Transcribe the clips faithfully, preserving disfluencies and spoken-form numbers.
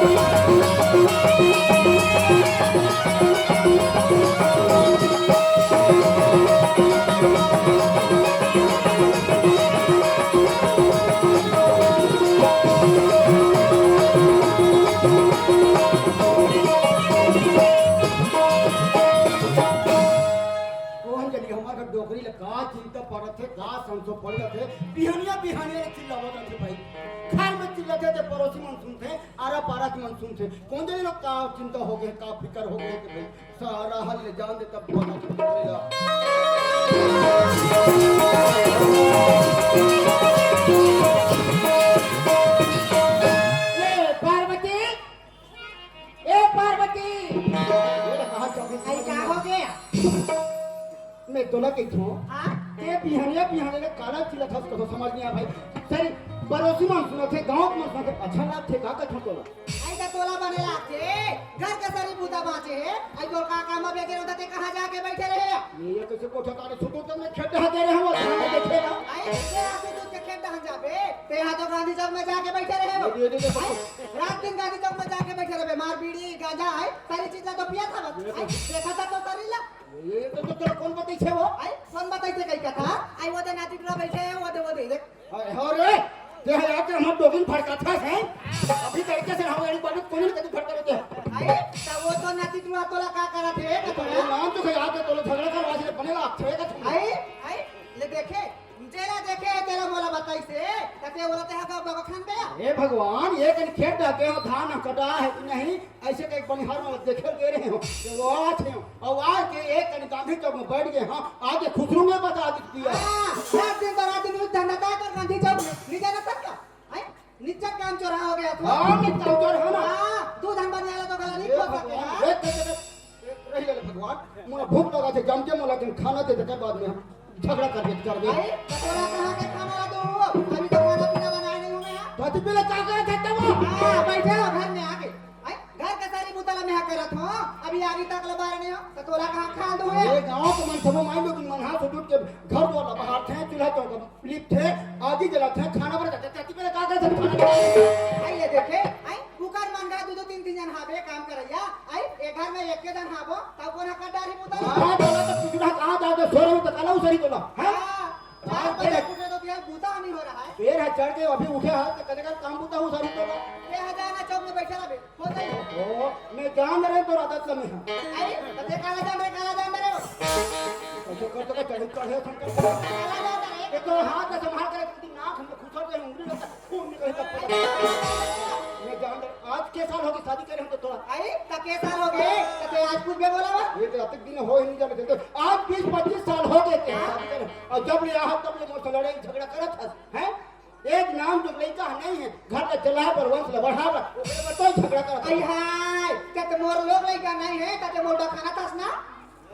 कोन जनी हमर घर डोकरी ल का चिंता पड़त हे, का संसो पड़ जाथे, बिहनिया बिहनिया ले चिल्लावत रथे भाई। घर में चिल्लाथे ते पड़ोसी मन सुनथे, आरा पारा के मन सुनथे। कोन जनी लोग का चिंता हो गए, का फिकर हो गए भाई। सारा हल ले जान दे तब पता चलेगा। ए पार्वती, ए पार्वती। ये तो कहाँ चौकी आई, का हो गया? मैं तोला कहिथों। हाँ? ते बिहनिया बिहनिया ले काला चिल्लाथस कहो समझ नहीं आ भाई। सही, पड़ोसी मन सुनथे, गाँव के मन सुनथे, अच्छा लागथे का कथों तोला? आई त तोला बने लागथे, घर के सरी बूता बाँचे हे। आई तोर का काम बेगे रहता ते कहाँ जाके बैठे रहे? ये, ये कैसे कोठा काटे सुतू तो मैं खेत हा दे रहे हूँ, और कहाँ बैठे रहो? आई ते आके दूध के खेत डहन जाबे, ते यहाँ तो गांधी चौक में जाके बैठे रहे हो। ये, ये, ये, ये, आई, रात दिन गांधी चौक में जाके बैठे रहे, मार बीड़ी, गांजा, आई, सारी चीज ला तो पिया था बस। ये तो आई, देखा था तो सारी ला। ये तो, तो तोला कोन बताइस हे वो? आई, कोन बताइस हे कही कथा? आई, वो दे नाती टुरा बैठे हे, वो दे, वो दे, देख। अरे हो रे, ते हा आके हमर डोगिन फड़काथस हे। अभी तरीके से हम गाड़ी बात कोने कभी फड़का देते हैं। आई, त वो तो नाती टुरा तोला का करत हे, तो कथों? नाम तो याद हे, तोला झगड़ा करवा से बने लागथे का तुम। आई, आई, ले देखे, जेला देखे हे, तेला मोला बताइस हे, त ते ओला ते हा का बगखन बे? हे भगवान, ये कन खेत डाके हो, धान कटा है कि नहीं? ऐसे कई बनिहार मन देखे दे रहे हो, ते वो आथे हो, और आके एक कन गांधी चौक में बैठ गए, हाँ, आके खुसरू में बता दिया। हाँ, रात दिन तो रात दिन उस धंधा का कर गांधी चौक में, नहीं जाना था क्या? हैं? निच्चट काम चोरहा हो गया तू। हाँ, मैं काम चोरहा ना। हाँ, दूध हम बनियाला तो गला नहीं ये खोल सकते, भगवान, हाँ? देख, देख, देख, देख, रही ले भगवान, मोला भूख लगा थे, जम के मोला दिन खाना दे दे, बाद में हम झगड़ा कर दे, कर दे। भाई, कटोरा कहाँ के खाना ला दो? अभी तो खाना पीना बनाए नहीं हूँ मैं, हाँ? तो तू पहले क्या करे थे तब? हाँ, बैठे हो घर में आके। भाई, घर के सारी बुतला में हाँ करत हो, अभी आगे तक ला बार नहीं हो, तो तोला कहाँ खा दो है? ये गाँव के मन सबो माई लोग मन हाथ उठ के घर द्वार ला बहारथे, चूल्हा चौका लिपथे, आगी जलाथे, खाना बनाथे, त तेती बेरा का करथे खाना? आई ले देखे, आई कुकर मन गा दू दू तीन तीन जन हाबे काम करैया, आई ए घर में एक के जन हाबो, तब कोन हा कर डारी बुता? हाँ, तोला तो कुछ ना कहा जाते, सो रहे हो तो कला उसरी तोला, हाँ? हाँ, चार बजे कुटे तो दिया, बुता नहीं हो रहा है। पैर हाथ चढ़ के अभी उठे हाथ, तो कने का काम बुता उसरी तोला। ये हजार ना चौक में बैठे रहे। हो गई। ओ, मैं जान रहे तो आदत लम्हे है। अरे, तो ते काला जान रहे, काला जान रहे हो। ऐसे कर तो चढ़ चढ़े संकर। काला जान रहे। ये तो हाथ से संभाल के रख, नाक में खुसर दे, उंगली में खून निकले तब पता। मैं जान रहे, आज के साल होगी शादी करे हम तो थोड़ा। अरे, तो के साल हो गए? तो ते आज कुछ भी बोला बा? ये तो अतक दिन हो ही नहीं जाने देते। आज बीस पच्चीस साल हो गए थे शादी करे। और जब ले आहा तब ले मोर से लड़ाई झगड़ा करत हस, हैं? एक नाम जो लइका ह नहीं है, घर ला चलाए बर, वंश ला बढ़ाए बर, ओकरे बर तो झगड़ा करत आई हस। हाय, ते तो मोर लोग लइका नहीं है, ते तो मोर बखाना थस ना?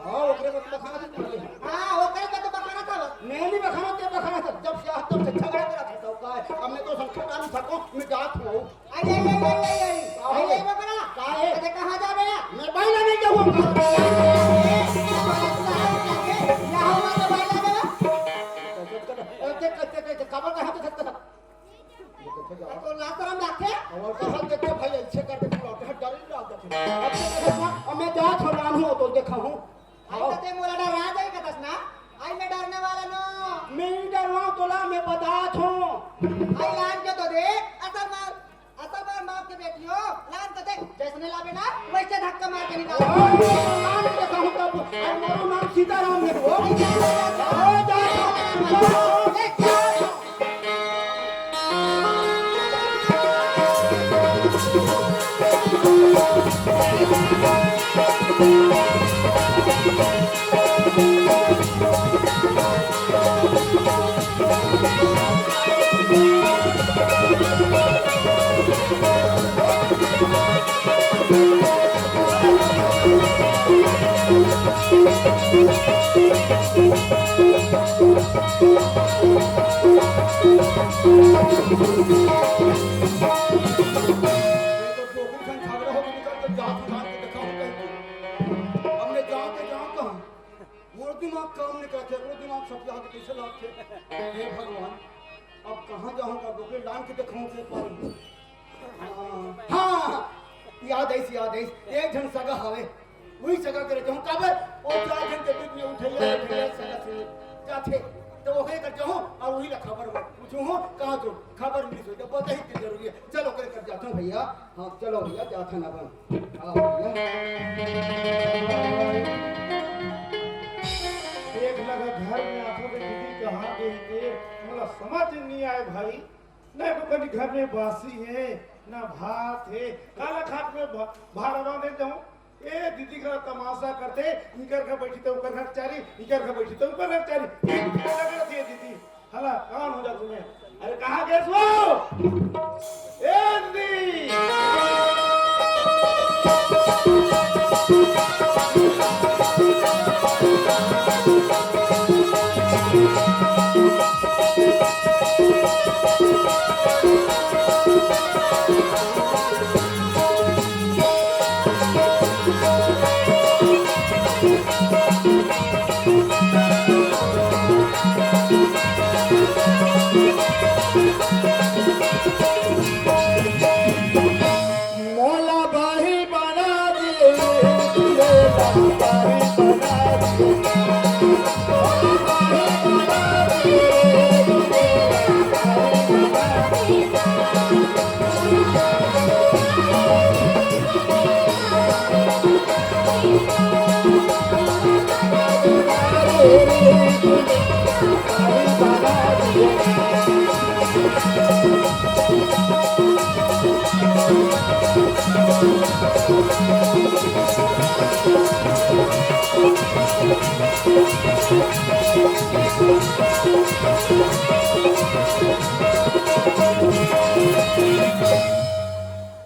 हाँ, ओकरे बर तो बखाना थस। हाँ, ओकरे बर तो बखाना थस। मैं नहीं बखाना, ते बखाना थस। जब से आज तब से झगड़ा करत हस, तो का है? अब मैं तो संकट आ नहीं सकूं, मैं जात हूँ। आई, आई, आई, आई, आई, आई। आओ। आई, आई, बकरा। का है? अरे, कहाँ जा रहे हैं? मैं बाइला नहीं जाऊँ। ए, बाइला नहीं जाऊँ। यहाँ हुआ तो बाइला गया। ए, देख, देख, देख, देख, काबर का हाथ देख, देख। तो लात राम रखे। और कहाँ देखते भाई, ऐसे करके पूरा उठा, डर ही लग जाते। अब तो देखो ना, अब मैं जा छोड़ान हूँ, तो देखा हूँ। आई तो ते मोला डरा जाई कतस ना। आई मैं डरने वाला नो। मैं नहीं डरवाऊँ तोला, मैं बतात हूँ। आई लान के तो देख, असल मार, असल मार माप के बेटी हो। लान तो देख, जैसने लावे ना, वैसे धक्का मार के निकाल। ओ, लान के देखा हूँ तब, आई मोरो नाम सीताराम है वो। आई जा, जा, जा, जा, जा, जा, जा, जा, जा, जा, जा, जा। ये तो डोकरी संग झगड़ा होके निकल के जात हूँ, जान के देखा हूँ कहीं। अब मैं जाऊँ तो जाऊँ कहाँ? मोर दिमाग काम नहीं करते, मोर दिमाग सब यहाँ के कैसे लागते? हे भगवान, अब कहाँ जाऊँ का डोकरी लान के देखाऊँ के पाऊँ? हाँ, हाँ, याद आइस, याद आइस, एक झन सगा हवे, उही सगा करा जाहूं। काबर? ओ चार झन के बीच में उठइया, उठइया सगा से जाथे, त ओकरे करा जाहूं अउ उही ला खबर पूछहूं, कहां तो खबर मिलिस होही, त बताही के जरूरी हे। चलो, ओकरे करा जाथन भइया। हां, चलो भइया, जाथन अपन। हां भइया। एक लगा घर में आथों के दीदी कहां गे हे, मोला समझ नइ आय भाई। ना तो कभी घर में बासी हे, ना भात हे, काला खात में भ-, भारा बांधे जाहूं। ए दीदी का तमासा करथे, इकर घर बइठी त उकर घर चारी, इकर घर बइठी त उकर घर चारी। एक लगा रथे दीदी। हला, कान हो जा तुम्हें। अरे, कहां गेस वो? ए दीदी! मोला बाही बना दिए, मोला बाही बना दिए।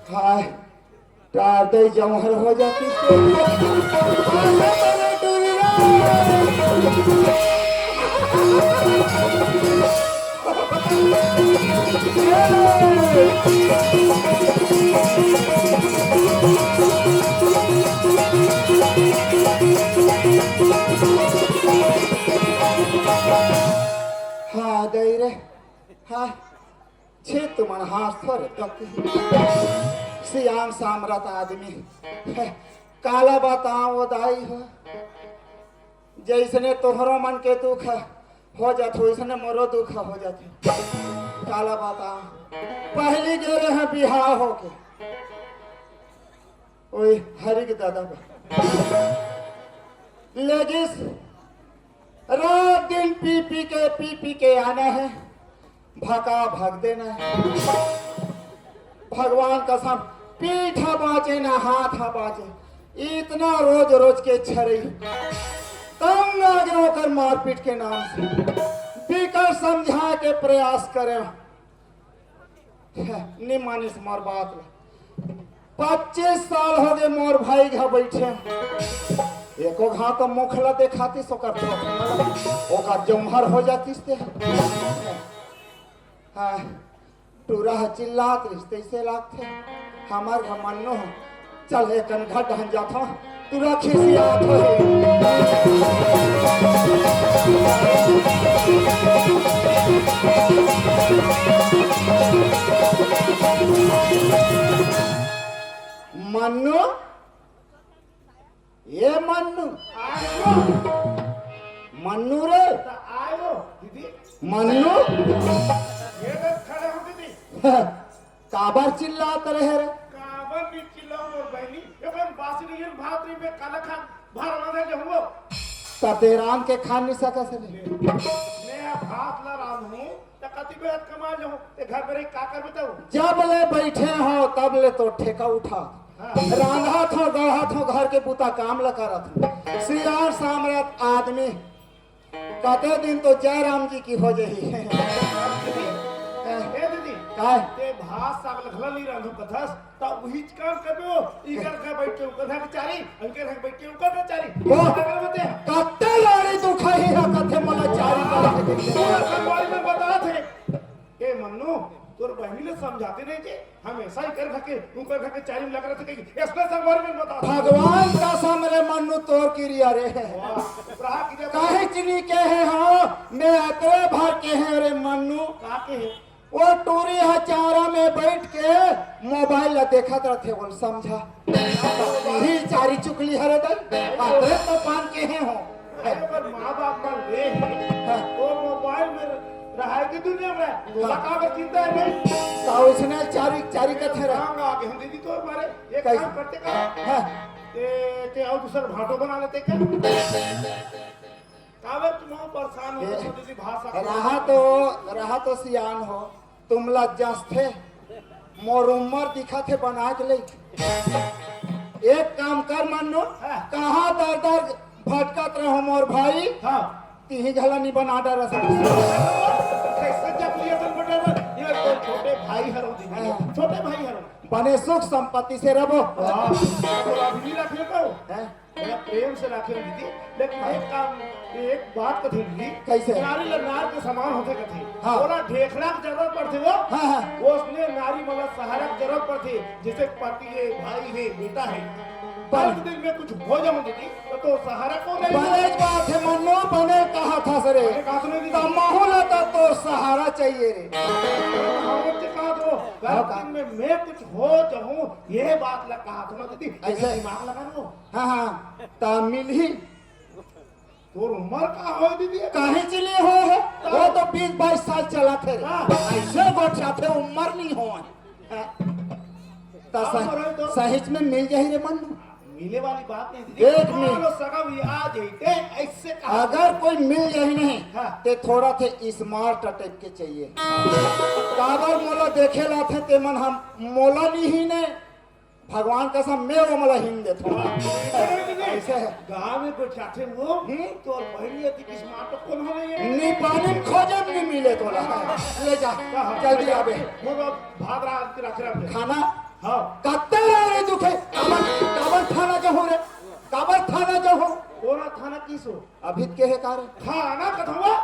हाय, टार दे जौहर हो जाती। हां, दई रे। हां। छे तुमन हाथ थोरे तक। सियान सामरथ आदमी। काला बताओ ओ दाई हो। जइसने तोहरो मन के दुख हो जात हो, ओइसने मोरो दुख हो जात हे। काला बताओ। पहली गे रहें बिहाव होके। ओए हरि के दादा बा। लेगिस रात दिन पी पी के, पी पी के आना हे, भका भग देना हे। भगवान कसम, पीठ ह बांचे ना हाथ ह बांचे, इतना रोज रोज के छरई। तंग आगे ओकर मारपीट के नाम से। बिकट समझा के प्रयास करे, नि मानिस मोर बात ला। पच्चीस साल होगे मोर भाई घर बइठे, एको घांव तो मुख ला देखातिस, ओकर थोथना ला, ओकर जौहर हो जातिस ते। हां, टूरा ह चिल्लात रिहिस, तइसे लागथे। हमर घर मन्नू ह चल, एकन घर डहन जाथव, टूरा खिसियात होही। मन्नू, ए मन्नू, मन्नू रे, त आयो दीदी। मन्नू, ये बस खड़े हो दीदी। काबर चिल्लात रहे रे? काबर नइ चिल्लाहूं मोर बहिनी? ये बन बासी नइ हे, भात नइ हे, काला खान भार रांधे ले हुओ। त ते रांध के खा नइ सकस रे? मैं भात ला रांधहूं, त कति बेहद कमा लेहूं, ते घर में रही का करबे तब? जब ले बइठे हंव, तब ले तो ठेका उठा। हां। रांधत हंव, गढ़त हंव, घर के बूता काम ला करत हंव। सियान सामरथ आदमी कते दिन तो जय राम जी की हो जाही। ए दीदी, काय? ते भात साग ल घला नइ रांधो कथस, त उहीच काम करबे हो। इकर घर बइठ के उकर घर चारी, इकर घर बइठ के उकर घर चारी। ओ, का करबे ते? कते लाड़ी दुखाही ह कथे मोला चारी करथे। पूरा संगवारी मन बतात हे। ए मन्नू, तोर बहिनी ल समझाते नहीं जे, हमेशा इकर घर के, उकर घर के चारी में लगा रहिथे कहिके। अइसने संगवारी मन बतात हे। भगवान कसम रे मन्नू, तोर किरिया रे। वाह, प्रभु की जय। काहेच नइ केहे हंव, मैं अतरे भर केहेंव रे मन्नू। का केहे? वो टूरी ह चारा में बैठ के मोबाइल ला देखत रथे, बोल समझा। इही चारी चुकली हरे दई, अतरे तो पान के हे हो। अरे, पर माँ बाप मन ले ही, हाँ। वो मोबाइल में रहाय के दुनिया में, तोला हाँ। काबर चिंता हे भाई? का उसने चारी, चारी कथे रहे? मांग आ गए हम दीदी तोर मारे, एक कैसे? काम करते का? हाँ। ते, ते अउ दूसर भाटो बना लेते का? काबर तुम परेशान हो, ए, तो दीदी भाषा रहा तो, रहा तो सियान हो, तुमला जसथे, मोर उम्र दिखथे बना के ले। एक काम कर मन्नू, हाँ। कहाँ दर दर भटकत रहो मोर भाई, हाँ। तिही घला नी बना डरस। कैसे जब लिए तन बटा ना, ये तो छोटे भाई हरो दीदी, हाँ। छोटे भाई हरो। बने सुख संपत्ति से रहो। हाँ, तो अभी नहीं रख लेता हूँ। हैं? बड़ा प्रेम से राखे हो दीदी, लेकिन एक काम, एक बात कथे दीदी, कैसे? नारी ला नार के समान होथे कथे। हाँ। ओला ढेखरा के जरूरत पड़थे वो, हाँ, हाँ। वो उसने नारी मन ला सहारा के जरूरत पड़थे, जैसे पति हे, भाई हे, बेटा हे। बस। गलत दिन में कुछ हो जाऊं दीदी, तो, तो सहारा कौन है? बड़े बात हे मन्नू, बने कहा था सरे। अरे कहा तो नहीं दीदी। तब महू ला तो तोर सहारा चाहिए रे। हाँ, वो तो कहा तो, हाँ, गलत कहा। दिन में मैं कुछ हो जाऊं, ये बात ला कहा तो ना दीदी, ऐसे? दिमाग लगा लो। हाँ, हाँ, ता मिलही। तोर उम्र का हो दीदी? काहे चिल्ली हो है? वो तो बीस बाईस साल चलत हे रे। हाँ। ऐसे गोठियाथे, उम्र नहीं हो है। हाँ। ता हाँ, सह-, और तो सहिच में मिल जाही रे मन। मिले वाली बात नहीं दीदी। देख हाँ, मिल। लो सगा भी आ जाइते, ऐसे कहा। अगर कोई मिल जाही नहीं, हाँ। ते थोड़ा थे smart type के चाहिए। काबर मोला देखे लाथे ते मन हम मोला नहीं ही नहीं। भगवान कसम, मैं वो मला हिम देथों। हाँ, ऐसे हे। गाँव में बैठाथे वो, हम्म? तो और बहन ये थी कि smart तो कौन हो रही है? नी पानी में खोजे में नी मिले तोला। ले जा, हाँ, हाँ, जल्दी हाँ, आबे। वो लोग भाग रहा है, रख रहा है। खाना? हाँ। कत्ते रहे रे दुखे? काबर, काबर थाना जाहूँ रे? काबर थाना जाहूँ? कोना थाना किस हो? अभी के हे का रे? खाना कथवा?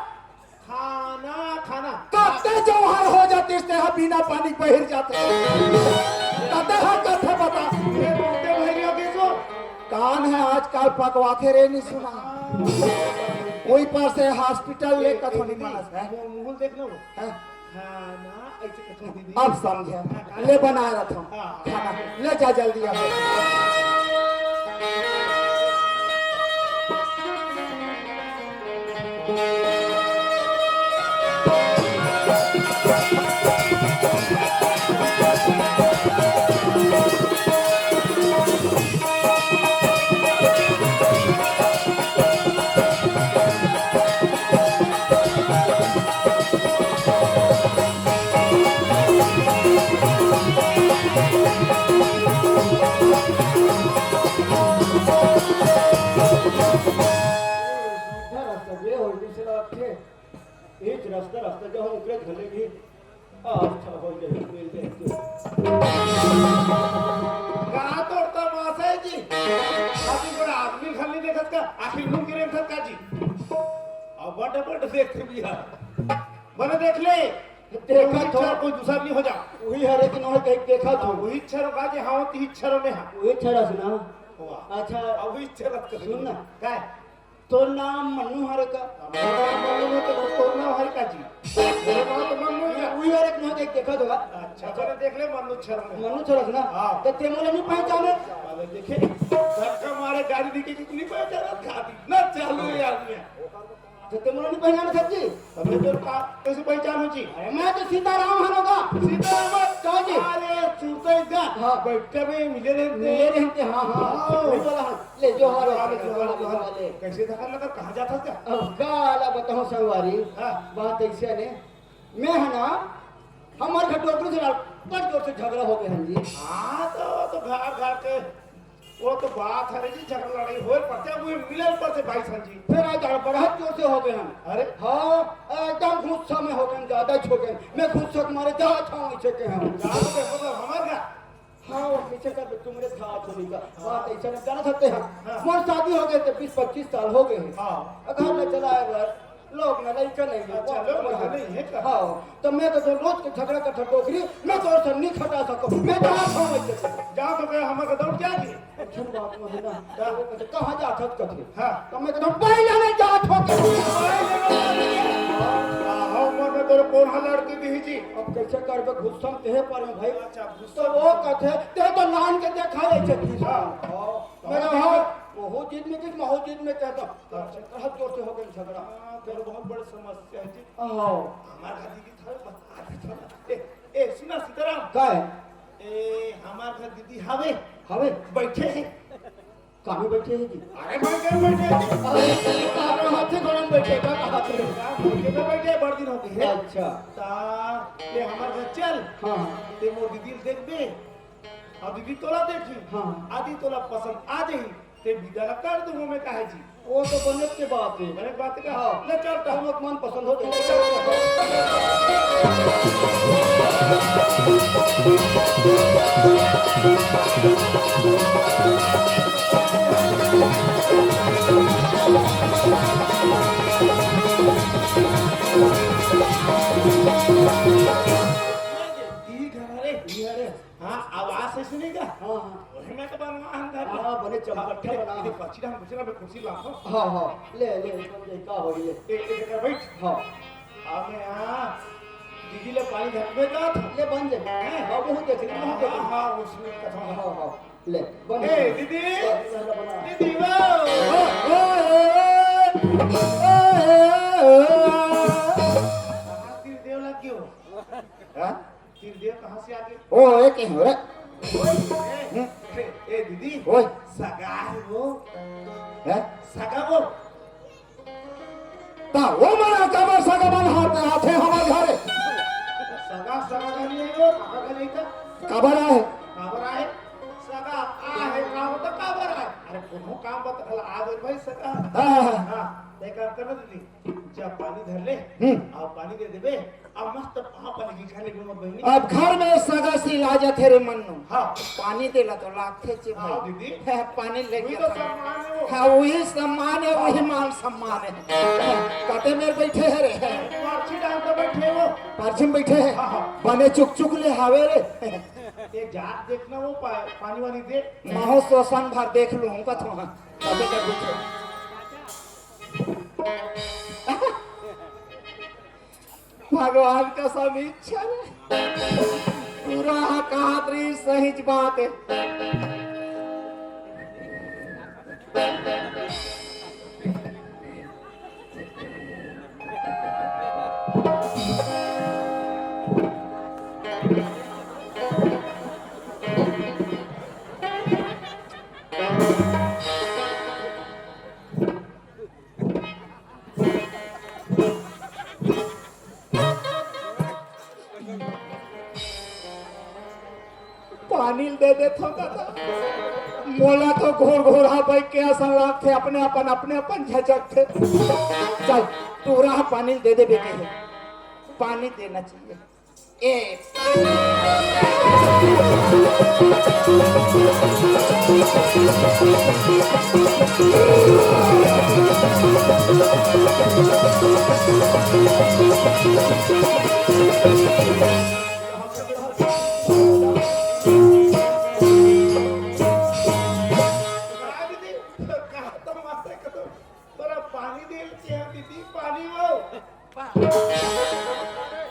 खाना, खाना। कते जौहर हो जातिस तेहा बिना पानी के बहिर जाते। कते हा कथे बता। ये बोलते भाई हो गए सो। कान हे आजकल पकवाथे रे नी सुना। हाँ। ओई पार से hospital ले ए, कथो ए, नी दीदी, मानस हे। मु-, मुहुल देख लो। हैं? खाना, ऐसे कथो दीदी। अब समझे। हाँ, हाँ। ले बनाए रथो। हाँ। खाना, ले जा जल्दी आ। सीधा रास्ता जे होई, दूसरा रखे। एक रास्ता, रास्ता जो हम ओकरे घले भी, आ, अच्छा हो जाए, मिल जाए तो। कहाँ तोर तमाशा हे जी? अभी बड़ा आदमी खाली देखत का, आखिर मुंह के देखत का जी? अब बड़ बड़ देख भी है। बने देख ले। देखा तो। कोई दूसरा नहीं हो जा। वही हरे दिन हो, देख, देखा तो। वही छर होगा जे हाँ, ती छर में हाँ। वही छर हस ना? वाह। अच्छा। अब वही छर हस सुन ना। का है? तोर नाम मन्नू हरे का? मोर नाम मन्नू हे तो तोर नाम हरे का जी? मोर नाम तो मन्नू हे। उही हरे एक नोहे देख, देखा तो। अच्छा, चलो देख ले मन्नू छर में। मन्नू छर हस ना? हाँ। तो ते मोला नहीं पहचाने? अरे देखे, धक्का मारे गाड़ी दिखे कि नहीं पहचाना? खाती ना चालू है यार मैं। तो ते मोला नहीं पहचाने सर जी? अबे तो का, कैसे पहचान हो जी? अरे मैं तो सीताराम हरों का। सीताराम? का जी? अरे चूरता इधर। हाँ। बैठे में मिले रहते। मिले रहते, हाँ, हाँ। हाँ। वही बोला हाँ। ले, जोहार हो, अरे, जोहार, जोहार, जोहार। जोहार, ले। कैसे धक्का लगा, कहाँ जाता था? अब का आला बताऊं संगवारी, हाँ। बात ऐसे ने, मैं है ना, हमारे घर डोकरी से बड़ जोर से झगड़ा हो गया है जी। हाँ, तो, तो घर, घर के, वो तो बात है जी, झगड़ा लड़ाई होए पड़ते, वो मिले पड़ते भाई साहब जी। फिर आज हड़बड़ाहट जोर से हो गए हैं। अरे। हाँ, एकदम गुस्सा में हो गए, ज्यादा ही हो गए। मैं गुस्सा के मारे जहाँ था वहीं से के हैं। जाओ बे, मतलब हमारे घर। हाँ, वो पीछे कर, तुमरे साथ होने का। हाँ। बात ऐसा नहीं, जाना सकते हैं। हाँ। मोर शादी हो गए थे, बीस पच्चीस साल हो गए हैं। हाँ। घर में चला है घर, लोग ना लड़का नहीं है। अच्छा, लोग ना नहीं है का? हाँ, तो मैं तो जो रोज के झगड़ा करता डोकरी, मैं तो और नहीं खटा सको। मैं तो हाथ हो वैसे। जा तो गया, हमारे दौड़ क्या जी? अइसन बात में है ना, का? वो कहथे, "कहाँ जात हस?" कथे। हाँ। तो मैं कहता हूँ, "बाई लेने जात हो।" कथे। बाई लेने जात हो? हाँ, हाँ, मन में तोर कोन हा लड़की दिही जी? अब कैसे करबे, गुस्सा में तेहे पर में भाई। अच्छा, गुस्सा तो वो में। कहथे, "ते तो लान के देखा ले छे।" हाँ, हाँ। मैं कहा, "हाँ, वहू जिद में किस, महू जिद में कहता।" तो हाँ। कहत जोर से हो गया झगड़ा। हाँ, फिर बहुत बड़ी समस्या है जी। हाँ। हमार घर दीदी था, बता दे थोड़ा। ए, ए, सुना सीताराम। का है? ए, हमार घर दीदी हावे। हावे? बैठे हैं। कामे बैठे हैं जी? अरे, बैठे, बैठे। अरे, का कहा थे, गरम बैठे, का कहा थे? का बैठे, तो बैठे, बड़ दिन हो गए हैं। अच्छा। ता, ये हमार घर चल। हाँ। ते मोर दीदी ल देखबे। अब दीदी तोला देखी। हाँ। आदि तोला पसंद आ जाही। ते बिदा ला कर दूंगा मैं, काहे जी? वो तो बने के बात है। बने के बात है का? हाँ। ले चल तो। हम लोग मन पसंद हो जाए। ले चल तो। ई घर रे, ई घर रे। हाँ, आवाज से सुनेगा? हाँ, हाँ। वही मैं तो बनवा अंदर। हाँ, बने चमकट्ठा बना। ये पछी हम दूसरा में कुर्सी लाओ। हाँ, हाँ। ले, ले, बन जाए, का हो गई, ले। ए, ए, जगह बैठ। हाँ। अब मैं यहाँ दीदी ले पानी धरबे का था। ले, बन जाए। हैं? हाँ, बहुत देख ले, बहुत देख ले। हाँ, हाँ, उसमें कथा। हाँ, हाँ। ले, बन ए, जाए। दीदी। बस, बना, बना। दीदी, वो। ओ, ओ, ओ, ओ, ओ। कहाँ तिर देवला क्यों? हाँ? फिर देव कहाँ से आ गए? ओ, एक ही हो रे। ओए, ए, हम्म। ए, ए, दीदी, ओए। सगा है वो। हैं? सगा वो। ता वो मना काबर सगा मन हाथ में आथे हमार घरे। सगा, सगा का नहीं है वो, सगा का नहीं था। काबर आए? काबर आए? सगा आ है, का मतलब काबर आए? अरे, कोनो काम बता, आ गए भाई सगा। हाँ, हाँ, हाँ। हाँ, ते काम करना दीदी, जब पानी धर ले, हम्म। और पानी दे देबे, अब मस्त पाव पलगी खा लेबे मोर बहिनी। अब घर में सगा सिला जाथे रे मन्नू। हाँ। पानी देला तो लागथे चे भाई। हाँ, दीदी। पानी लेके वही तो सम्मान है वो। हाँ, वही सम्मान है, वही मान सम्मान है। कते मेर बैठे है रे? पर्ची डाल के बैठे वो। पर्ची में बैठे है। हाँ, हाँ। बने चुक चुक ले हावे रे। ये जात देखना वो पा-, पानी वानी दे। महू शोषण भर देख लूँ कथों। कते के पूछे। भगवान कसम इच्छा रे। टूरा हा कहत रही सहीच बात है। पानी ल दे देथव दादा। मोला तो घोर घोर हा बइठ के असन लागथे, अपने अपन, अपने अपन झचकथे। चल, टूरा हा पानी ल दे देबे के हे। पानी देना चाहिए। ए। तोरा पानी दे के हे दीदी, पानी वो।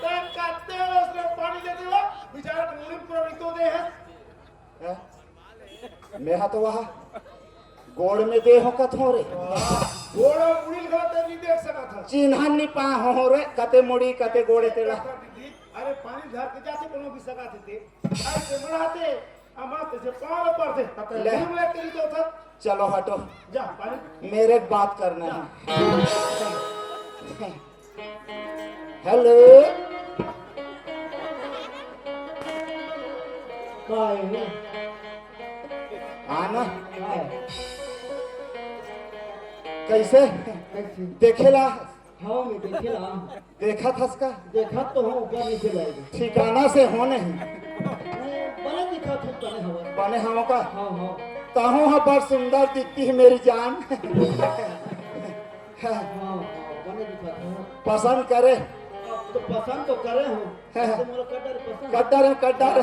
तैं कते ओसने पानी देते हो, बेचारा के मुड़ी पूरा रितो दे है। हैं? मेहा तो वहा गोड़ में दे हो कथो रे। गोड़ अउ मुड़ी ल घला तैं नहीं देख सकत हस। चिन्हा नहीं पा हो रे, कते मुड़ी, कते गोड़े तेला। दीदी, अरे पानी धर के जाथे कोनो भी सगा थे ते। अरे से मनाते, अमा ते से पाँव पर थे। ले। मुड़ी में तेरी तो था। चलो हटो। जा, पानी। मेरे बात करना है। हेलो। काय है? आना। काय? कैसे? कैसे? देखेला? हाँ, मैं देखेला। देखत हस का? देखत तो हूँ, ऊपर नीचे लाएगी। ठिकाना से हो नहीं। नहीं, बने दिखत हूँ, बने हवा। बने हवा का? हाँ, हाँ। तहूँ हा बड़ सुंदर दिखती है मेरी जान। हाँ, हाँ, बने दिखत हूँ। पसंद करे? अब तो पसंद तो करे हूँ। हाँ। तो मोला कड्डा रे पसंद। कड्डा रे, कड्डा रे।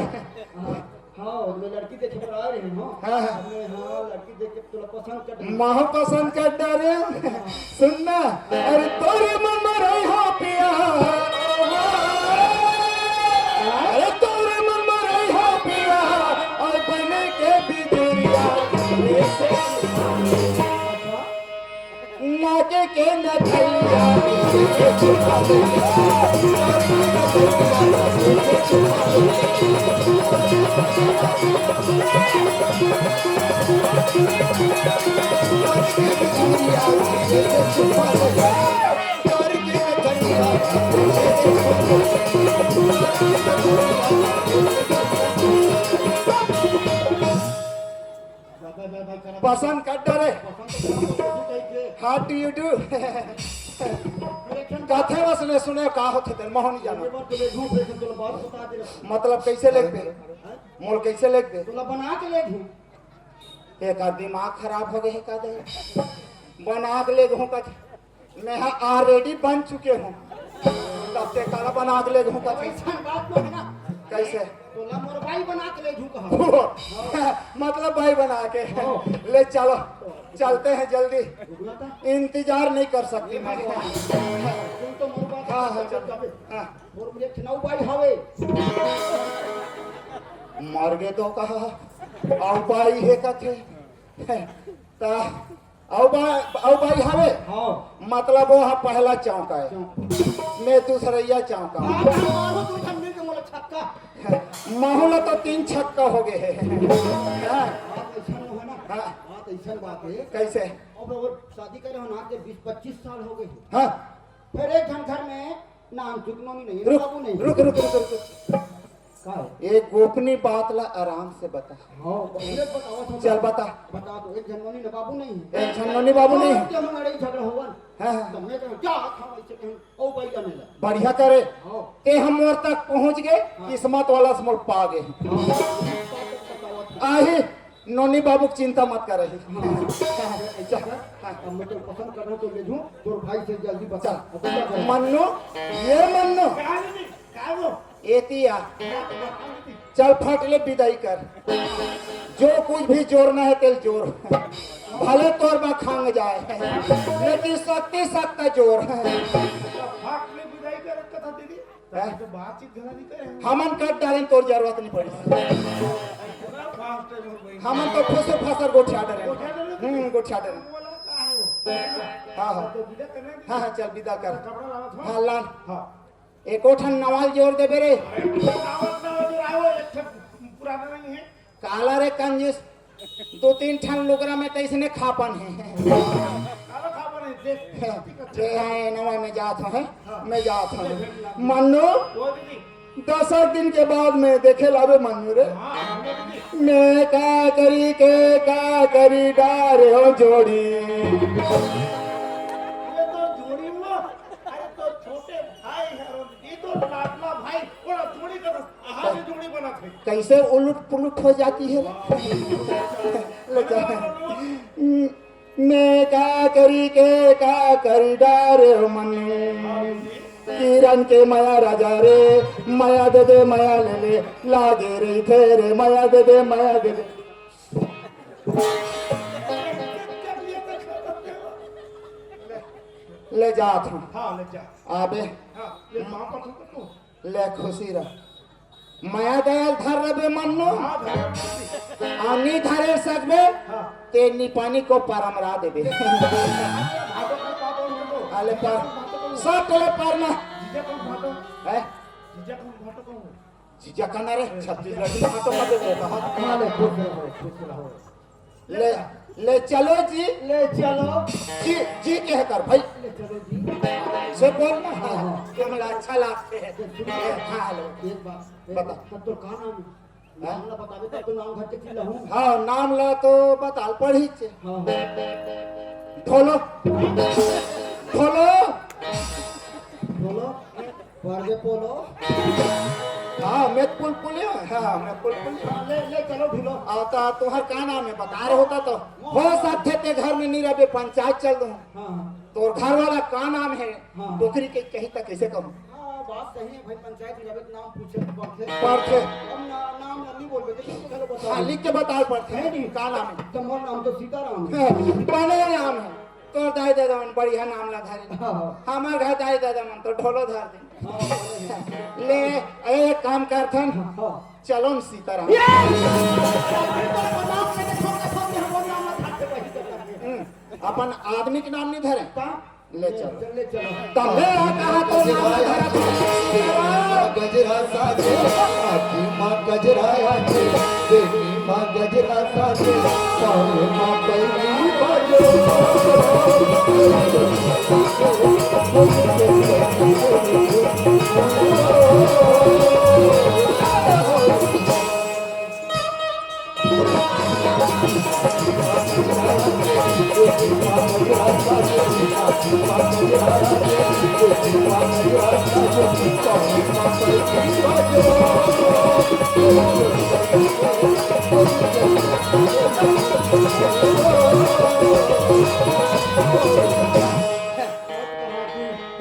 हाँ। हाँ, मैं लड़की देखे बर आ रहे हूँ। हाँ, हाँ। मैं, हाँ, लड़की देख के तोला पसंद कर दूँ। महूँ पसंद कर डारे। सुन ना, अरे तोरे मन में रही हो पिया, अरे तोरे मन में रही हो पिया, और बने के बिजुरिया। नाके के नथैया। पसंद कर डारे। How do you do? कथे बस ले सुने का होथे तेल महू नहीं जानो। मतलब कैसे लेगबे? मोल कैसे लेगबे? तोला बना के लेगहूँ। एक आदमी दिमाग खराब हो गए है का दे? बना के लेगहूँ का? मैं हा already बन चुके हूँ, तब ते काला बना के लेगहूँ का? वैसन बात तो है ना। कैसे? तोला मोर बाई बना के लेगहूँ कहा। मतलब भाई बना के। हाँ। ले चलो, चलते हैं जल्दी। रुकना था। इंतजार नहीं कर सकती मैं। तुम तो मोर बात हाँ, हाँ, चल। हाँ। मोर एक ठन अउ बाई हवे। मर गे तो कहा, अउ बाई हे कथे। ता अउ बा-, अउ बाई हवे? हाँ। मतलब वो हा पहला चौका है। चौका। मैं दूसरैया चौका। हाँ, हाँ, मारो तो हम मिल के मोला छक्का। महू ला तो तीन छक्का हो गए है। हाँ। बात ऐसा नहीं है ना। हाँ। बात ऐसा बात है। कैसे? अब वो शादी करे हो ना, आज के बीस पच्चीस साल हो गए हैं। हाँ। फिर एक झन घर में नाम चुकनो नहीं है, रुक, बाबू नहीं। रुक, रुक, रुक, रुक। का है? एक गोपनीय बात ला आराम से बता। हाँ, पहले बतावा था। चल बता। बता दो, एक झन नोनी न बाबू नहीं है। एक झन नोनी बाबू नहीं है। क्या हम लड़ाई झगड़ा होवन? हाँ, हाँ। तो मैं कहूँ, "क्या था वैसे कहूँ, ओ भाई का मेला।" बढ़िया करे। हाँ। ते हम मोर तक पहुँच गए, हाँ। किस्मत वाला से मोर पा गए। हाँ, बतावा था। आही, नोनी बाबू की चिंता मत कर रही। हाँ। ऐसा कर, हाँ। अब मैं तो पसंद कर रहा हूँ, तो ले लूँ, तोर भाई से जल्दी बता। चल। अब क्या करें? मन्नू, ये मन्नू। का नहीं? का वो? एती आ। चल फट ले विदाई कर। जो कुछ भी जोड़ना है तेल जोड़। भले तोर बा खांग जाए, लेकिन शक्ति सत्ता जोड़। फट ले विदाई कर कथा दीदी। हैं? तो बातचीत घला नहीं करे। हमन कट डालें तोर जरूरत नहीं पड़ी। पूरा fast है मोर भाई। हमन तो फसर फसर गोठिया डरे। गोठिया डरे? हम्म, गोठिया डरे। बोला का है वो? हाँ, हाँ। तो विदा करना है? हाँ, हाँ, चल विदा कर। कपड़ा लावा था? हाँ, लान। हाँ। एको ठन नवाल जोर देबे रे। अरे, नवाल, नवाल जोर आयो, एक ठन पुराना नहीं है। काला रे कंजूस, दो तीन ठन लुगरा में तैसने खापन है। काला खापन है, देख। जे है नवा में जात हो, हैं? हाँ। मैं जात हूँ। मन्नू, वो दीदी। दस एक दिन के बाद मैं देखे लावे मन्नू रे। हाँ, हाँ, वो दीदी। मैं का करी के का करी डारे हो जोड़ी। अरे तो जोड़ी हुआ, अरे तो छोटे भाई है, ये तो लाडला भाई, वो जोड़ी का, हाँ, ये जोड़ी बना थे। कैसे उलट पुलट हो जाती है? ले जा। मैं का करी के का करी डारे हो मन। किरण के मया राजा रे, मया दे दे, मया ले ले, लागे रही थे रे, मया दे दे, मया दे दे। ले जात हूँ। हाँ, ले जा। आबे। हाँ, ले पाँव पर थूक तू। ले खुशी रह। मया दया धर रबे मन्नू। हाँ, धर रबे। आ नी धरे सकबे, हाँ। ते नी पानी को परमरा देबे। भाटो कर पापा उनको। अले पर, सब तले पर ना। जीजा कौन भाटो? हैं? जीजा कौन भाटो कौन? जीजा का ना रे, छत्तीसगढ़ी भाटो का देबे कहा। हाँ, ले, खुश रहो, खुश रहो। ले, ले चलो जी। ले चलो। जी, जी कहकर भाई। ले चलो जी। से बोल ना। हाँ, हाँ। ये मला अच्छा लागते है। हाँ, हेलो। एक बात। बता। तब तो का नाम है? हाँ? नाम ला बतावे तब तो नाम घर के चिल्ला हूँ। हाँ, नाम ला तो बताल पड़ी छे। हाँ, हाँ। ढोलो। ढोलो। ढोलो। परदे पोलो। हाँ, मैं पुलपुलियो। हाँ, मैं पुलपुलियो। हाँ, ले, ले चलो ढिलो। आ, तो तोहर का नाम है? बता रहे होता तो। हो सकथे ते घर में नहीं रहबे, पंचायत चल दूँ। हाँ, हाँ। तोर घर वाला का नाम है? हाँ। डोकरी के कही त कैसे कहूँ? हाँ, बात सही है भाई, पंचायत में जाबे त नाम पूछे पड़थे। पड़थे। हम ना, नाम ला नहीं बोलबे, तो किसको घरे बताओ? हाँ, लिख के बताए पड़थे। है नहीं। का नाम है? तो मोर नाम तो सीताराम है। हाँ, बने नाम है। तोर दाई ददा मन बढ़िया नाम ला धरे। हाँ, हाँ। हमार घर दाई ददा मन तो ढोलो धर दे। हाँ, हाँ। ले, एक काम करथन। हाँ। चलो न सीताराम। ये! हम्म, अपन आदमी के नाम नहीं धरे। का? ले चलो। ले चलो। तब ले आ कहा तो नाम धरत। गजरा साजे, आखी माँ गजरा आजे, देखी माँ गजरा साजे, पावे माँ पैनी बाजो।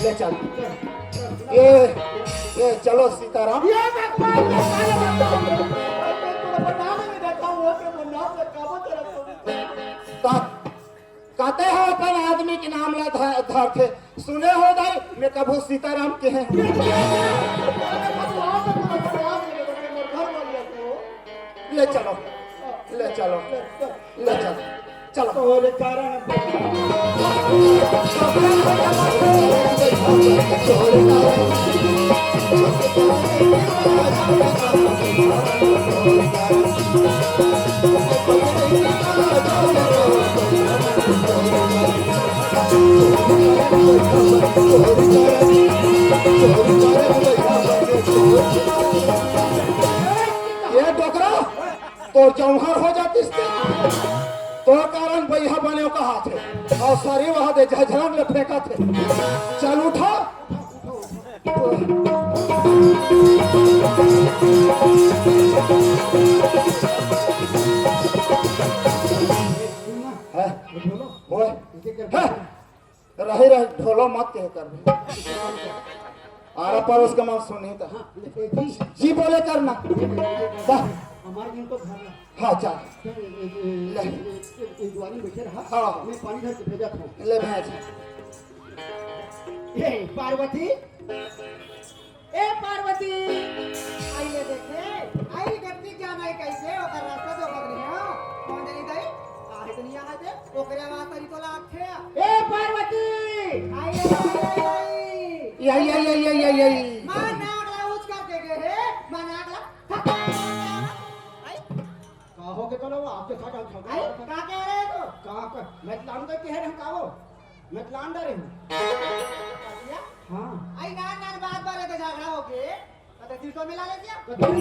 ले चल। ए, ए, चलो सीताराम। ये भगवान का काला बच्चा। नाम नहीं देता हूँ, वो के नाम से काबू तेरा। ता-, कहते हो अपन आदमी के नाम ला ध-, धरथे। सुने हो दाई, मैं कभू सीताराम के हैं। ले चलो, ले चलो, ले चलो। चलो। तोरे कारण ये डोकरा, तोर जौहर हो जातिस ते। तोर कारण बइहा बने का हाथ है। और सारी वहां दे झझरन ले फेंका थे। चल उठा। है? ओए। है? रहे रहे ढोलो मत कहे कर। आरा परोस के मत सुनी त। हाँ, ले, ए, जी। जी बोले करना। वाह। हमारे दिन तो घर ला। हाँ, जा। ए, ए, ए, ले। ए, ए, ए, द्वारी में बैठे रहा। हाँ। मैं पानी धर के भेजा था। ले भेज। ए, पार्वती। ए, पार्वती। आई ले देखे। आई गलती क्या मैं कैसे ओकर रास्ता जो बदले हो। कौन नहीं दाई? आहे दुनिया है दे। ओकरे आवाज तरी तो लागथे। ए पार्वती! आई, आई, आई, आई, आई। यही, यही, यही, यही, यही। माँ नाक ला ऊंच करके गे हे, माँ नाक ला थक। आई। का हो के तोला वो आपके साथ हम झगड़ा आई, करते हैं। का कह रहे हो? का कर? मैं लान के कह रहे हैं का वो? मैं लान डरे हूँ। का किया? हाँ। आई नान नान बात बारे तो झगड़ा हो गए। अरे, तीन सौ मिला ले क्या? तो तुम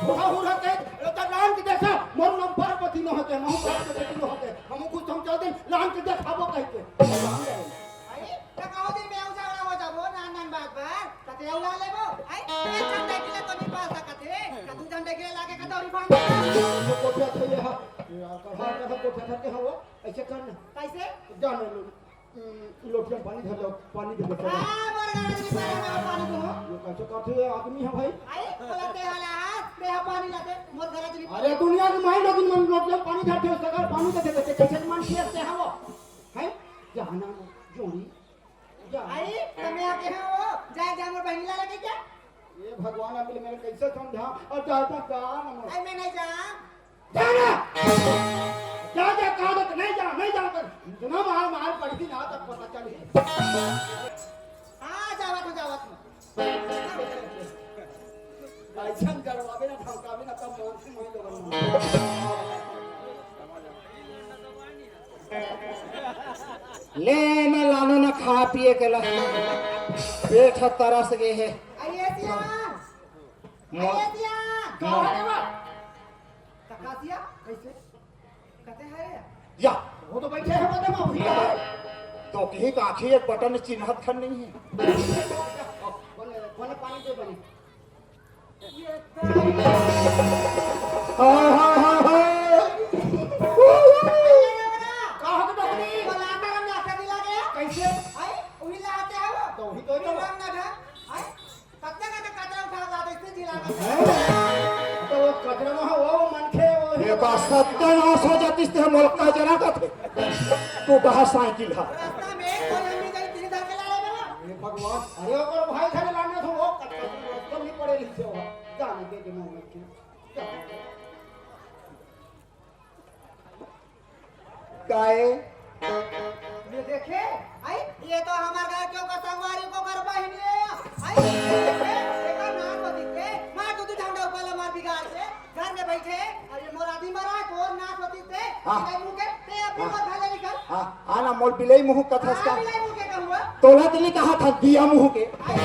बुढ़ा हो रहा है, तो राम के जैसा मोर नाम पार्वती न होते, महू पार्वती न होते, हम कुछ समझा दे, राम के देखाबो कह के। अरे, तो कहो दिन में उजागरा हो जाबो, नान नान बात बात, तो ते उला लेबो। आई, एक झंडा के लिए तो नहीं पा सकते, तो दो झंडा के लिए लाके कतौरी फान। तो कोठा थे ये हा, ये कहा, कहा कोठा थे के हा वो, ऐसे करना। कैसे? जाने लो। हम्म, लोटिया पानी धर लो, पानी दे दो। आ, मोर घर आदमी पानी दे, पानी दे। ये कैसे करथे ये आदमी है भाई? आई, बोला ते वाला हाथ, ते हा पानी लाते, मोर घर आदमी। अरे दुनिया के माई लोग इन लोटिया पानी धरथे, उसका घर पानी दे देते, कैसे मान किया ते हा वो? हैं? जाना जोड़ी, जा। आई, तमे आके हा वो, जाए जा मोर बहनी ला लगे क्या? ये भगवान, अब मेरे कैसे समझा? और जाता जा ना मोर। आई, मैं नहीं जा। जा ना। जा, जा, कहा तो नहीं जा, नहीं जा कर। इतना मार, मार पड़ी थी ना, तब पता चली। हाँ, जावत हूँ, जावत हूँ। ऐसा डरवावे ना, धमकावे ना, तब मान से मान लोगन। ले ना लानो ना खा पिए के ला। पेट ह तरस गे हे। आइए सिया। मो-, आइए सिया। मो-, का हो रे बा? त का सिया? कैसे? कते हरे? या। वो तो बैठे हैं, वो तो माफी का है। तो कहीं का आखिर एक बटन चिन्हत खन नहीं है। बने, बने पानी दे बने। ये हाय, हाय, हाय, हाय। का हो गया बकरी? बोला करम लाके दिला गया। कैसे? हाय, उही लाते हैं वो। तो उही तो उही रंग ना था। हाय, कते तनाव हो जातिस ते मोला का जना कथे। तू कहा साइकिल हा। रास्ता में कोई आदमी जाई, तीन धर के ला ले मेरा। हे भगवान, अरे ओकर भाई खाने लाने तो वो कट कट तो नहीं पड़े लिखे हो। जाने दे के मुंह में क्यों? काहे? ये देखे, आई, ये तो हमार घर के ओकर संगवारी के ओकर बहिनी है। आई, ये देखे, एकर नाक होती के, मार दू दू डंडा ऊपर ले मार बिगाड़ के, घर में बैठे, अरे मोर आदमी मरा है, तोर नाक होती ते, हाँ। बिलाई मुंह के, ते अपनी हाँ। मोर घर ले निकल। हाँ, हाँ ना, मोर बिलाई मुंह कथस का। हाँ, बिलाई मुंह के कहूँगा। तोला तो नहीं कहा था दिया मुंह के। आई,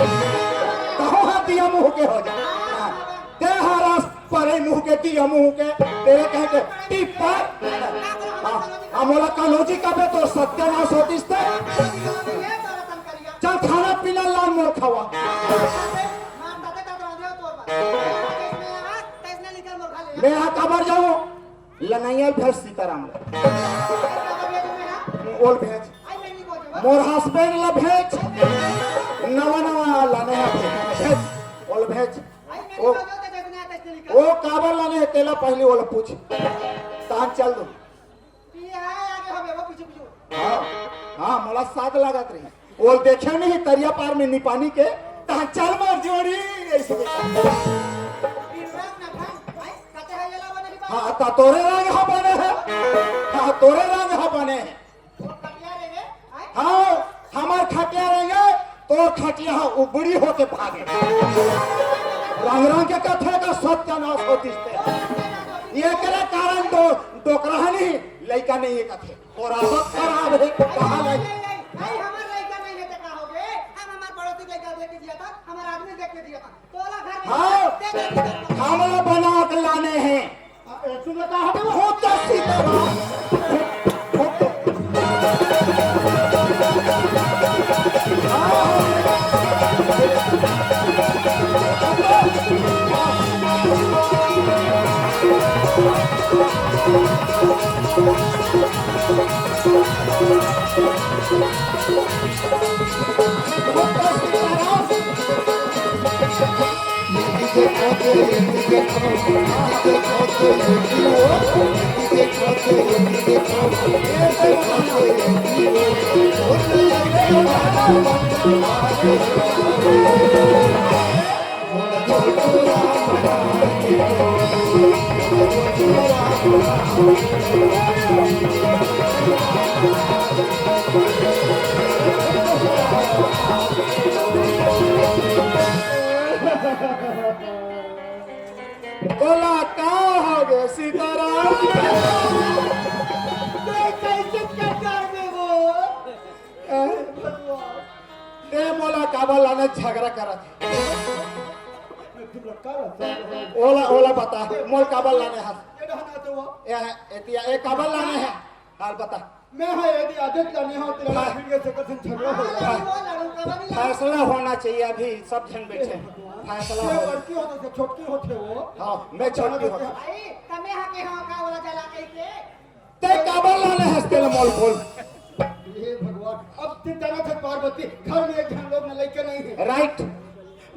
कहो हाँ दिया मुंह के हो जा। हाँ, हाँ। बाबा। ते हरस परे मुंह के दिया मुंह के, तेरे कहे के टिप्पर। हाँ, आ मोला कनौजी कबे तो सत्यानाश होतिस ते। चल खाना पीना लान मोर खावा। मैं हा काबर जाऊँ? लनैया भेज सीताराम ला। ओल भेज। मोर हस्बैंड ला भेज। नवा नवा लाने हा भेज। ओल भेज। ओ, ओ काबर लाने हे तेला पहली ओला पूछ। तहान चल दो। हाँ, हाँ, मोला साथ लागत रही। ओल देखे नहीं तरिया पार में निपानी के, तहान चल मार जोड़ी, ऐसे। हाँ, ता तोरे रंग हा बने हे। हाँ, तोरे रंग हा बने हे। हाँ, हमार खटिया रहेंगे, तोर खटिया हा उबड़ी होके भागे। रंग रंग के कथे का सत्यानाश होतिस ते। एकरे कारण तो डोकरा नहीं, लइका नहीं है कथे। और आदत खराब है, कहाँ लइका? भाई, हमार लइका नहीं है तो का हो गए? हम हमार पड़ोसी लइका देख के दिया था, हमार आदमी देख के दिया था। हाँ, खाना बना के लाने हैं। होता सीताराम। बोला का हो गए सीताराम? ते कैसे कर डाल दे वो? ते मोला काबर लाने झगड़ा करत हे? ओला, ओला बता, मोला काबर लाने हस? ये एतिया, ए काबर लाने हे? हाल बता। मैं हा यदि आदत लाने हो, तेरा हाँ। फिर ये से कथन झगड़ा हो जाए। हाँ। फैसला होना चाहिए, अभी सब जन बैठे हैं। फैसला ये हो। बड़की हो तो छोटकी होते हो। हाँ, मैं छोटकी होता। भाई, तमे हा के हाँ का वाला जला कह के? ते काबर लाने हस तेला मोल बोल। हे भगवान, अब ते जाना था पार्वती, घर में एक जन लोग में लइका नहीं है। राइट।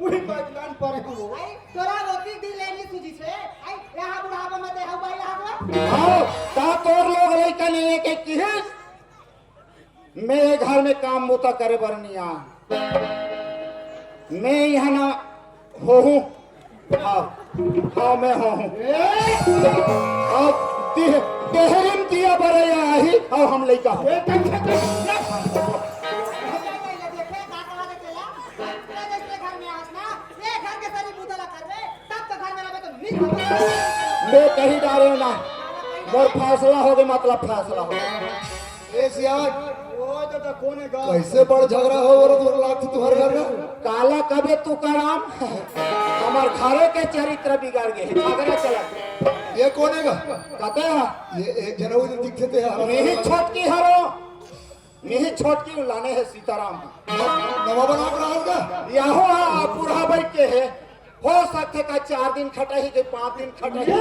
वही बात जान पा रहे हो। आई, तोरा रोटी दी लेनी सूझी से। आई, यहाँ बुढ़ापा में ते हऊ बाई रहा हुआ। हाँ, ता तोर लोग लइका नहीं है के किहिस? मैं ये घर में काम बूता करे बर नहीं आ। मैं यहाँ ना होहूँ। हाँ, हाँ, मैं होहूँ। अब देह-, देहरी म दिया बर आही, अब हम लइका हो। मैं कही डारे ना, मोर फैसला हो गए, मतलब फैसला हो गए। ए सियान, ओ दादा, कोन हे गा? कैसे बड़ झगड़ा हो रहा तोर लाग तुहर घर में? काला कबे तू कराम, हमार घरे के चरित्र बिगड़ गए, झगड़ा चला। ये कोन हे गा? कते हा? ये एक जन वो जो दिखते थे यार। नहीं छोटकी हरो, नहीं छोटकी लाने हे सीताराम। नवा बना के रहा होगा? याहो हा, बुढ़ा बैठ के हे। हो सकथे का चार दिन खटाही के पांच दिन खटाही।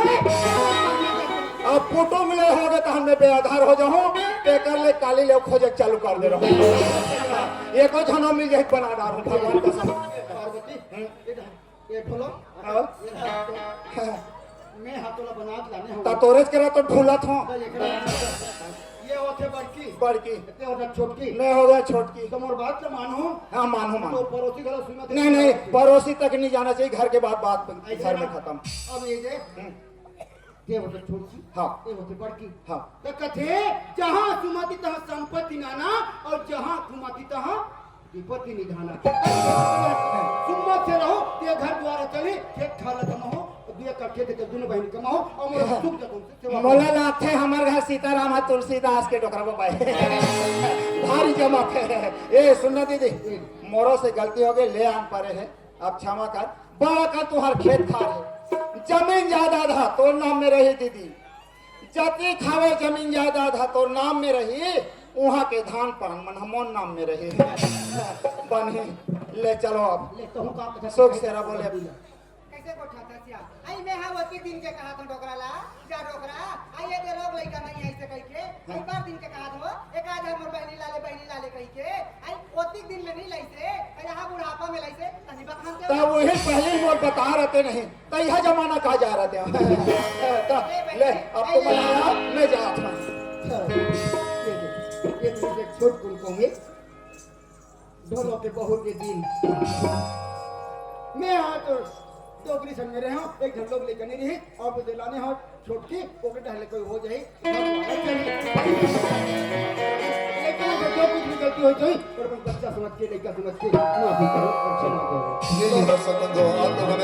अब कुटुम ले होगे त हमने बेआधार हो जाहूं, तेकर ले काली ले खोजे चालू कर दे रहूं। एको झनो मिल जाए बना डारूं भगवान कसम। पार्वती, हम्म। ये ढोलक, हाँ। ये ढोलक। मैं हाथों ला बना के लाने हो। त तोरेच करा तो भूलत हो। त एकरा ये होथे बड़की। बड़की। ते होथे छोटकी। मैं हो गया छोटकी। त मोर बात ल मानहू। हाँ, मानहू, तो मानहू। पड़ोसी घलो सुनत नहीं, नहीं, पड़ोसी तक नहीं जाना चाहिए, घर के बाद बात ऐसे घर में ना। खत्म। अब ये दे। हम्म। ते होथे छोटकी। हाँ। ते होथे बड़की। हाँ। त कथे, जहाँ सुमति तहाँ संपत्ति नाना, और जहाँ कुमति तहाँ विपत्ति निधाना। सुमत से रहो, ते घर द्वार चली, खेत खार ल कमाओ, दुए कट्ठे के दुनो बहिनी कमाओ, और मोर सुख जगह से सेवा मोला करो। लागथे हमर घर सीताराम ह तुलसीदास के डोकरा बाबा हे। भारी जमा थे। ए, सुन ना दीदी, ए। मोरो से गलती हो गई, ले आन परे हे, अब क्षमा कर। बड़ा का तुहार खेत खार हे, जमीन जायदाद ह तोर नाम में रही दीदी, जतिक हवे जमीन जायदाद ह तोर नाम में रही, उहाँ के धान पान मन ह मोर नाम में रही। बनही, ले चलो अब। ले, कहूँ का कथा सुख से रहो, बोले। कैसे गोठा था सिया? आई मैं हा ओतिक दिन के कहा था डोकरा ला, जा डोकरा, आई ये दे लोग लइका नहीं आई से कह के, आई बार दिन के कहा था, एक आध हमर बहिनी लाले, बहिनी लाले कह के, आई ओतिक दिन में नहीं लाई से, आई यहाँ बुढ़ापा में लाई से, तनी बखान के तब वही पहले मोर बता रहते नहीं। त यह जमाना का जा रहा था। त ले, अब तो बनाया, मैं जात हूँ। अच्छा, ये दे, ये दे, एक छोट कुल को में ढोलो के बहू के दिन। मैं आज तो डोकरी संग में रहे हूँ, एक झन लोग लेकर नहीं रही, अब दे लाने हो छोटकी, ओके टहले कोई हो जाए। लेकिन अगर जो कुछ भी गलती हो जाए, और अपन बच्चा समझ के, लड़का समझ के, माफी करो, और क्षमा करो। ये, ये बस संबंध हो, आप लोगों ने